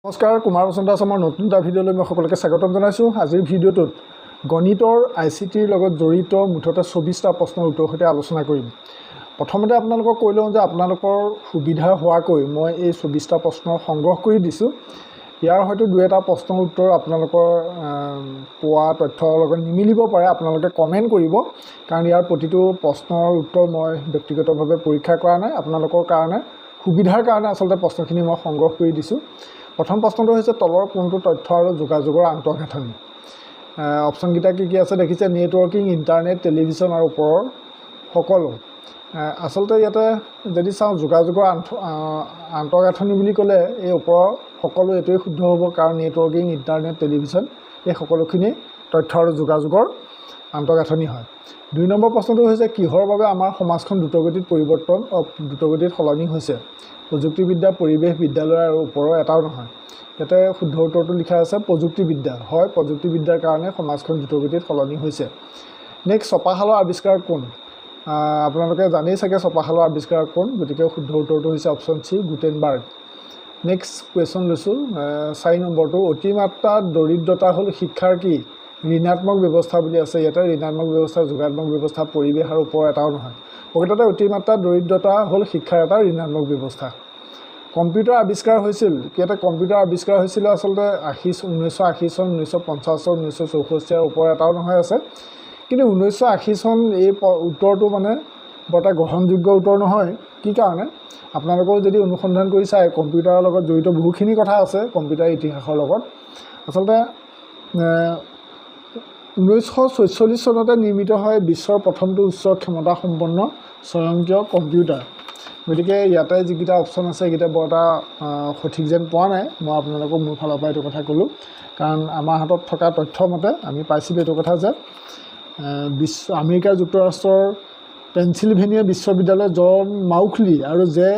নমস্কাৰ, কুমাৰ বসন্ত আছামৰ নতুন এটা ভিডিঅ'লৈ মই সকলোকে স্বাগতম জনাইছোঁ। আজিৰ ভিডিঅ'টোত গণিতৰ আইচিটিৰ লগত জড়িত মুঠতে 24টা প্ৰশ্নৰ উত্তৰৰ সৈতে আলোচনা কৰিম। প্ৰথমতে আপোনালোকক কৈ লওঁ যে আপোনালোকৰ সুবিধা হোৱাকৈ মই এই 24টা প্ৰশ্ন সংগ্ৰহ কৰি দিছোঁ। ইয়াৰ হয়তো দুই এটা প্ৰশ্নৰ উত্তৰ আপোনালোকৰ পোৱা তথ্যৰ লগত নিমিলিব পাৰে। আপোনালোকে কমেণ্ট কৰিব, কাৰণ ইয়াৰ প্ৰতিটো প্ৰশ্নৰ উত্তৰ মই ব্যক্তিগতভাৱে পৰীক্ষা কৰা নাই। আপোনালোকৰ কাৰণে সুবিধাৰ কাৰণে আচলতে প্ৰশ্নখিনি মই সংগ্ৰহ কৰি দিছোঁ। প্ৰথম প্ৰশ্নটো হৈছে, তলৰ কোনটো তথ্য আৰু যোগাযোগৰ আন্তঃগাঁথনি? অপশ্যনকেইটা কি কি আছে দেখিছে, নেটৱৰ্কিং, ইণ্টাৰনেট, টেলিভিশ্যন আৰু ওপৰৰ সকলো। আচলতে ইয়াতে যদি চাওঁ, যোগাযোগৰ আন্তঃগাঁথনি বুলি ক'লে এই ওপৰৰ সকলো, এইটোৱেই শুদ্ধ হ'ব, কাৰণ নেটৱৰ্কিং, ইণ্টাৰনেট, টেলিভিশ্যন এই সকলোখিনি তথ্য আৰু যোগাযোগৰ আন্তঃগাঁথনি হয়। দুই নম্বৰ প্ৰশ্নটো হৈছে, কিহৰ বাবে আমাৰ সমাজখন দ্ৰুতগতিত পৰিৱৰ্তন, দ্ৰুতগতিত সলনি হৈছে? প্ৰযুক্তিবিদ্যা, পৰিৱেশ, বিদ্যালয় আৰু ওপৰৰ এটাও নহয়। ইয়াতে শুদ্ধ উত্তৰটো লিখা আছে প্ৰযুক্তিবিদ্যা। হয়, প্ৰযুক্তিবিদ্যাৰ কাৰণে সমাজখন দ্ৰুতগতিত সলনি হৈছে। নেক্সট, ছপাশালৰ আৱিষ্কাৰক কোন? আপোনালোকে জানেই চাগে ছপাশালৰ আৱিষ্কাৰক কোন। গতিকে শুদ্ধ উত্তৰটো হৈছে option C, Gutenberg. Next question লৈছোঁ, 4 নম্বৰটো। অতিমাত্ৰা দৰিদ্ৰতা হ'ল শিক্ষাৰ কি ঋণাত্মক ব্যৱস্থা বুলি আছে ইয়াতে। ঋণাত্মক ব্যৱস্থা, যোগাত্মক ব্যৱস্থা, পৰিৱেশ আৰু ওপৰৰ এটাও নহয়। প্ৰকৃততে অতিমাত্ৰা দৰিদ্ৰতা হ'ল শিক্ষাৰ এটা ঋণাত্মক ব্যৱস্থা। কম্পিউটাৰ আৱিষ্কাৰ হৈছিল কি? ইয়াতে কম্পিউটাৰ আৱিষ্কাৰ হৈছিলে আচলতে 1980 চন, 1950 চন, 1964 আৰু ওপৰৰ এটাও নহয় আছে। কিন্তু 1980 চন এই উত্তৰটো মানে বৰ এটা গ্ৰহণযোগ্য উত্তৰ নহয়। কি কাৰণে? আপোনালোকেও যদি অনুসন্ধান কৰি চায়, কম্পিউটাৰৰ লগত জড়িত বহুখিনি কথা আছে কম্পিউটাৰ ইতিহাসৰ লগত। আচলতে 1946 চনতে নিৰ্মিত হয় বিশ্বৰ প্ৰথমটো উচ্চ ক্ষমতাসম্পন্ন স্বয়ংক্ৰিয় কম্পিউটাৰ। গতিকে ইয়াতে যিকেইটা অপশ্যন আছে, সেইকেইটা বৰ এটা সঠিক যেন পোৱা নাই। মই আপোনালোকক মোৰ ফালৰ পৰা এইটো কথা ক'লোঁ, কাৰণ আমাৰ হাতত থকা তথ্য মতে আমি পাইছিলোঁ এইটো কথা যে আমেৰিকা যুক্তৰাষ্ট্ৰৰ পেনচিলভেনিয়া বিশ্ববিদ্যালয়ৰ জন মাউখলি আৰু জে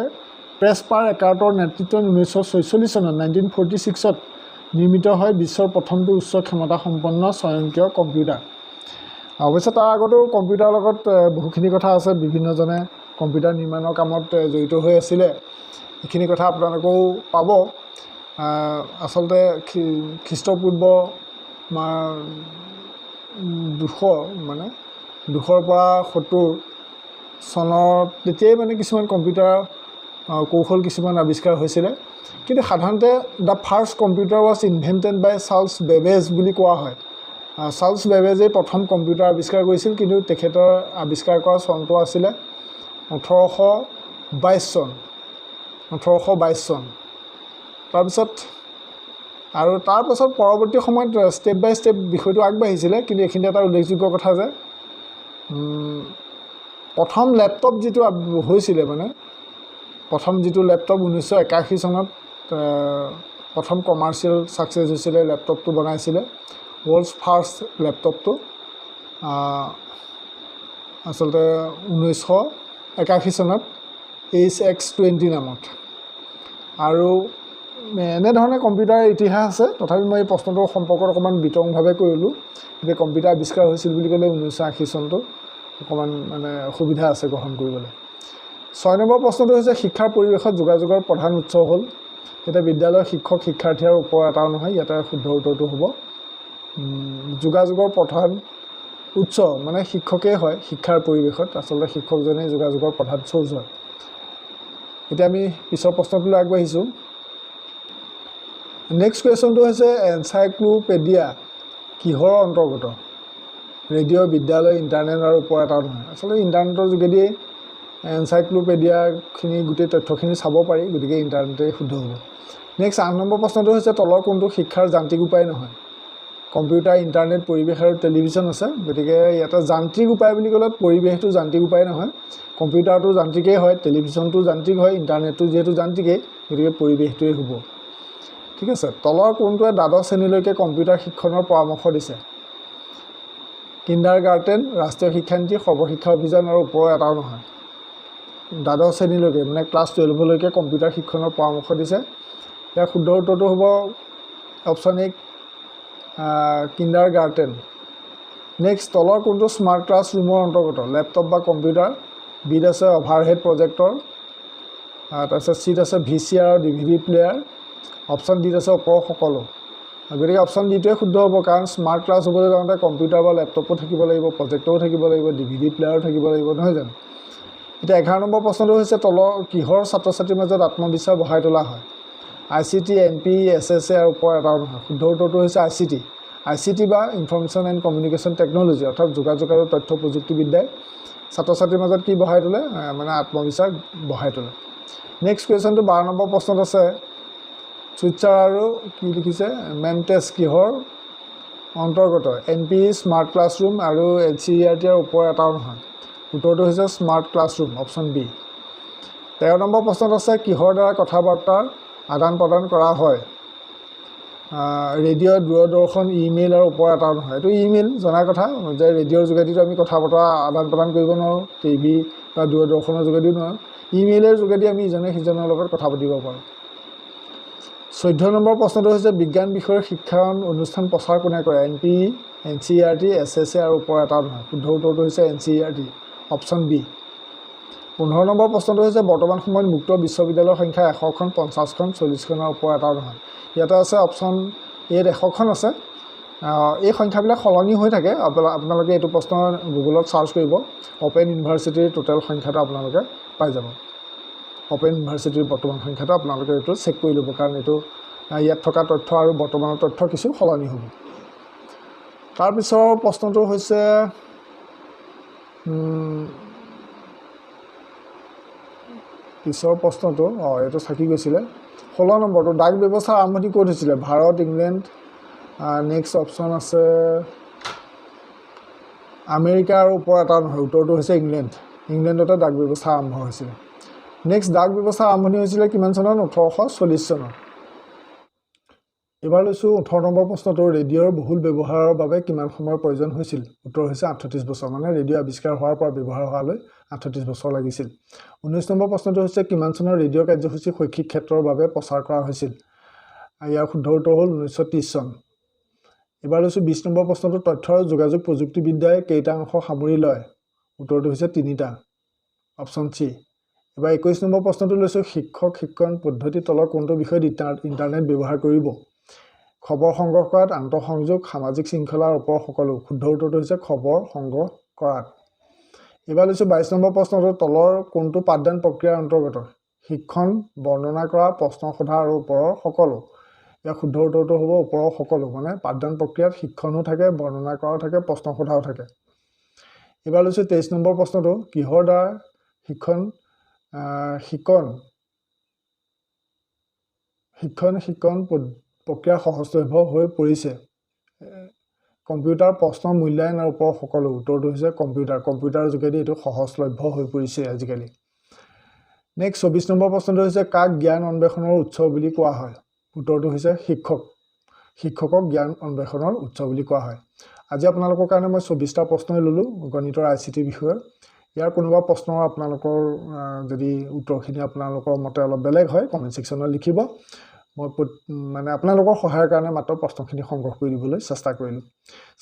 প্ৰেছপাৰ একাৰ্টৰ নেতৃত্বত 1946 চনত, 1946ত নিৰ্মিত হয় বিশ্বৰ প্ৰথমটো উচ্চ ক্ষমতাসম্পন্ন স্বয়ংক্ৰিয় কম্পিউটাৰ। অৱশ্যে তাৰ আগতেও কম্পিউটাৰৰ লগত বহুখিনি কথা আছে। বিভিন্নজনে কম্পিউটাৰ নিৰ্মাণৰ কামত জড়িত হৈ আছিলে। এইখিনি কথা আপোনালোকেও পাব। আচলতে খ্ৰীষ্টপূৰ্ব 200, মানে 200ৰ পৰা 70 চনত তেতিয়াই মানে কিছুমান কম্পিউটাৰ কৌশল কিছুমান আৱিষ্কাৰ হৈছিলে। কিন্তু সাধাৰণতে "The first computer was invented by Charles Babbage" বুলি কোৱা হয়। চাৰ্লছ বেবেজেই প্ৰথম কম্পিউটাৰ আৱিষ্কাৰ কৰিছিল, কিন্তু তেখেতৰ আৱিষ্কাৰ কৰা চনটো আছিলে 1822 চন, 1822 চন। তাৰপিছত আৰু তাৰপাছত পৰৱৰ্তী সময়ত ষ্টেপ বাই ষ্টেপ বিষয়টো আগবাঢ়িছিলে। কিন্তু এইখিনিতে এটা উল্লেখযোগ্য কথা যে প্ৰথম লেপটপ যিটো হৈছিলে, মানে প্ৰথম যিটো লেপটপ 1981 চনত প্ৰথম কমাৰ্চিয়েল ছাকচেছ হৈছিলে, লেপটপটো বনাইছিলে, ৱৰ্ল্ডছ ফাৰ্ষ্ট লেপটপটো আচলতে 1981 চনত HX 20 নামত। আৰু এনেধৰণে কম্পিউটাৰৰ ইতিহাস আছে। তথাপি মই এই প্ৰশ্নটোৰ সম্পৰ্কত অকণমান বিতংভাৱে কৰিলোঁ। গতিকে কম্পিউটাৰ আৱিষ্কাৰ হৈছিল বুলি ক'লে 1980 চনটো অকণমান মানে অসুবিধা আছে গ্ৰহণ কৰিবলৈ। 6 নম্বৰ প্ৰশ্নটো হৈছে, শিক্ষাৰ পৰিৱেশত যোগাযোগৰ প্ৰধান উৎস হ'ল? এতিয়া বিদ্যালয়ৰ শিক্ষক, শিক্ষাৰ্থী আৰু ওপৰৰ এটাও নহয়। ইয়াতে শুদ্ধ উত্তৰটো হ'ব যোগাযোগৰ প্ৰধান উৎস মানে শিক্ষকেই হয়। শিক্ষাৰ পৰিৱেশত আচলতে শিক্ষকজনেই যোগাযোগৰ প্ৰধান চ'ৰ্চ হয়। এতিয়া আমি পিছৰ প্ৰশ্নটোলৈ আগবাঢ়িছোঁ। নেক্সট কুৱেশ্যনটো হৈছে, এনচাইক্লোপেডিয়া কিহৰ অন্তৰ্গত? ৰেডিঅ', বিদ্যালয়, ইণ্টাৰনেট আৰু ওপৰৰ এটাও নহয়। আচলতে ইণ্টাৰনেটৰ যোগেদিয়েই এনচাইক্লোপেডিয়াখিনি গোটেই তথ্যখিনি চাব পাৰি, গতিকে ইণ্টাৰনেটেই শুদ্ধ হ'ব। নেক্সট 8 নম্বৰ প্ৰশ্নটো হৈছে, তলৰ কোনটো শিক্ষাৰ যান্ত্ৰিক উপায় নহয়? কম্পিউটাৰ, ইণ্টাৰনেট, পৰিৱেশ আৰু টেলিভিশ্যন আছে। গতিকে ইয়াতে যান্ত্ৰিক উপায় বুলি ক'লে পৰিৱেশটো যান্ত্ৰিক উপায় নহয়। কম্পিউটাৰটো যান্ত্ৰিকেই হয়, টেলিভিশ্যনটো যান্ত্ৰিক হয়, ইণ্টাৰনেটটো যিহেতু যান্ত্ৰিকেই, গতিকে পৰিৱেশটোৱেই হ'ব। ঠিক আছে। তলৰ কোনটোৱে দ্বাদশ শ্ৰেণীলৈকে কম্পিউটাৰ শিক্ষণৰ পৰামৰ্শ দিছে? কিণ্ডাৰ গাৰ্টেন, ৰাষ্ট্ৰীয় শিক্ষানীতি, সৰ্বশিক্ষা অভিযান আৰু ওপৰৰ এটাও নহয়। দ্বাদশ শ্ৰেণীলৈকে, মানে ক্লাছ 12লৈকে কম্পিউটাৰ শিক্ষণৰ পৰামৰ্শ দিছে। ইয়াৰ শুদ্ধ উত্তৰটো হ'ব অপশ্যন এ, কিণ্ডাৰ গাৰ্টেন। নেক্সট, তলৰ কোনটো স্মাৰ্ট ক্লাছ ৰুমৰ অন্তৰ্গত? লেপটপ বা কম্পিউটাৰ, বিত আছে অভাৰহেড প্ৰজেক্টৰ, তাৰপিছত চিত আছে ভিচিআৰ আৰু ডিভিডি প্লেয়াৰ। অপশ্যন ডিত আছে ওপৰৰ সকলো। গতিকে অপশ্যন ডিটোৱে শুদ্ধ হ'ব, কাৰণ স্মাৰ্ট ক্লাছ হ'বলৈ যাওঁতে কম্পিউটাৰ বা লেপটপো থাকিব লাগিব, প্ৰজেক্টৰো থাকিব লাগিব, DVD প্লেয়াৰো থাকিব লাগিব, নহয় জানো? এতিয়া 11 নম্বৰ প্ৰশ্নটো হৈছে তলৰ কিহৰ ছাত্ৰ ছাত্ৰীৰ মাজত আত্মবিশ্বাস বঢ়াই তোলা হয়? ICT, NP, SSA আৰু ওপৰ এটাও নহয়। শুদ্ধ উত্তৰটো হৈছে ICT। ICT বা ইনফৰ্মেশ্যন এণ্ড কমিউনিকেশ্যন টেকন'লজি, অৰ্থাৎ যোগাযোগ আৰু তথ্য প্ৰযুক্তিবিদ্যাই ছাত্ৰ ছাত্ৰীৰ মাজত কি বঢ়াই তোলে? মানে আত্মবিশ্বাস বঢ়াই তোলে। নেক্সট কুৱেশ্যনটো 12 নম্বৰ প্ৰশ্নত আছে চুইচাৰ আৰু কি লিখিছে মেমটেছ কিহৰ অন্তৰ্গত? NP, smart classroom আৰু NCERT আৰু ওপৰ এটাও নহয়। উত্তৰটো হৈছে smart classroom, option B. 13 number প্ৰশ্নত আছে কিহৰ দ্বাৰা কথা বাৰ্তাৰ আদান প্ৰদান কৰা হয়? ৰেডিঅ', দূৰদৰ্শন, ইমেইল আৰু ওপৰ এটাও নহয়। এইটো ইমেইল জনা কথা যে ৰেডিঅ'ৰ যোগেদিতো আমি কথা বতৰা আদান প্ৰদান কৰিব নোৱাৰোঁ, টিভি বা দূৰদৰ্শনৰ যোগেদিও নোৱাৰোঁ, ইমেইলৰ যোগেদি আমি ইজনে সিজনৰ লগত কথা পাতিব পাৰোঁ। 14 নম্বৰ প্ৰশ্নটো হৈছে বিজ্ঞান বিষয়ৰ শিক্ষায়ন অনুষ্ঠান প্ৰচাৰ কোনে কৰে? NP, NCERT, SSA আৰু ওপৰ এটাও নহয়। শুদ্ধ উত্তৰটো হৈছে NCERT, option B. 15 number প্ৰশ্নটো হৈছে বৰ্তমান সময়ত মুক্ত বিশ্ববিদ্যালয়ৰ সংখ্যা 100খন, 50খন, 40খনৰ ওপৰ এটাও নহয়। ইয়াতে আছে অপশ্যন এত 100খন আছে। এই সংখ্যাবিলাক সলনি হৈ থাকে। আপোনালোকে এইটো প্ৰশ্ন গুগলত চাৰ্চ কৰিব, অ'পেন ইউনিভাৰ্চিটিৰ টোটেল সংখ্যাটো আপোনালোকে পাই যাব। অ'পেন ইউনিভাৰ্চিটিৰ বৰ্তমান সংখ্যাটো আপোনালোকে এইটো চেক কৰি ল'ব, কাৰণ এইটো ইয়াত থকা তথ্য আৰু বৰ্তমানৰ তথ্য কিছু সলনি হ'ব। তাৰপিছৰ প্ৰশ্নটো হৈছে পিছৰ প্ৰশ্নটো এইটো থাকি গৈছিলে। 16 নম্বৰটো, ডাক ব্যৱস্থাৰ আৰম্ভণি ক'ত হৈছিলে? ভাৰত, ইংলেণ্ড, নেক্সট অপশ্যন আছে আমেৰিকা আৰু ওপৰ এটা নহয়। উত্তৰটো হৈছে ইংলেণ্ড। ইংলেণ্ডতে ডাক ব্যৱস্থা আৰম্ভ হৈছিলে। নেক্সট, ডাক ব্যৱস্থা আৰম্ভণি হৈছিলে কিমান চনত? 1840 চনত। এইবাৰ লৈছোঁ 18 নম্বৰ প্ৰশ্নটো, ৰেডিঅ'ৰ বহুল ব্যৱহাৰৰ বাবে কিমান সময়ৰ প্ৰয়োজন হৈছিল? উত্তৰ হৈছে 38 বছৰ, মানে ৰেডিঅ' আৱিষ্কাৰ হোৱাৰ পৰা ব্যৱহাৰ হোৱালৈ 38 বছৰ লাগিছিল। 19 নম্বৰ প্ৰশ্নটো হৈছে কিমান চনৰ ৰেডিঅ' কাৰ্যসূচী শৈক্ষিক ক্ষেত্ৰৰ বাবে প্ৰচাৰ কৰা হৈছিল? ইয়াৰ শুদ্ধ উত্তৰ হ'ল 1930 চন। এইবাৰ লৈছোঁ 20 নম্বৰ প্ৰশ্নটো, তথ্য আৰু যোগাযোগ প্ৰযুক্তিবিদ্যাই কেইটা অংশ সামৰি লয়? উত্তৰটো হৈছে 3টা, অপশ্যন চি। এইবাৰ 21 নম্বৰ প্ৰশ্নটো লৈছোঁ, শিক্ষক শিক্ষণ পদ্ধতিৰ তলৰ কোনটো বিষয়ত ইণ্টাৰনেট ব্যৱহাৰ কৰিব? খবৰ সংগ্ৰহ কৰাত, আন্তঃসংযোগ, সামাজিক শৃংখলাৰ ওপৰ সকলো। শুদ্ধ উত্তৰটো হৈছে খবৰ সংগ্ৰহ কৰাত। এইবাৰ লৈছোঁ 22 নম্বৰ প্ৰশ্নটো, তলৰ কোনটো পাঠদান প্ৰক্ৰিয়াৰ অন্তৰ্গত? শিক্ষণ, বৰ্ণনা কৰা, প্ৰশ্ন সোধা আৰু ওপৰৰ সকলো। ইয়াৰ শুদ্ধ উত্তৰটো হ'ব ওপৰৰ সকলো, মানে পাঠদান প্ৰক্ৰিয়াত শিক্ষণো থাকে, বৰ্ণনা কৰাও থাকে, প্ৰশ্ন সোধাও থাকে। এইবাৰ লৈছোঁ 23 নম্বৰ প্ৰশ্নটো, কিহৰ দ্বাৰা শিক্ষণ প্ৰক্ৰিয়া সহজলভ্য হৈ পৰিছে? কম্পিউটাৰ, প্ৰশ্ন, মূল্যায়ন আৰু ওপৰৰ সকলো। উত্তৰটো হৈছে কম্পিউটাৰ। কম্পিউটাৰৰ যোগেদি এইটো সহজলভ্য হৈ পৰিছে আজিকালি। নেক্সট 24 নম্বৰ প্ৰশ্নটো হৈছে কাক জ্ঞান অন্বেষণৰ উৎস বুলি কোৱা হয়? উত্তৰটো হৈছে শিক্ষক। শিক্ষকক জ্ঞান অন্বেষণৰ উৎস বুলি কোৱা হয়। আজি আপোনালোকৰ কাৰণে মই 24টা প্ৰশ্নই ল'লোঁ গণিতৰ ICT বিষয়ৰ। ইয়াৰ কোনোবা প্ৰশ্নৰ আপোনালোকৰ যদি উত্তৰখিনি আপোনালোকৰ মতে অলপ বেলেগ হয়, কমেণ্ট ছেকশ্যনত লিখিব। মই মানে আপোনালোকৰ সহায়ৰ কাৰণে মাত্ৰ প্ৰশ্নখিনি সংগ্ৰহ কৰি দিবলৈ চেষ্টা কৰিলোঁ।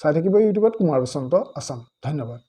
চাই থাকিব ইউটিউবত কুমাৰ বসন্ত আছাম। ধন্যবাদ।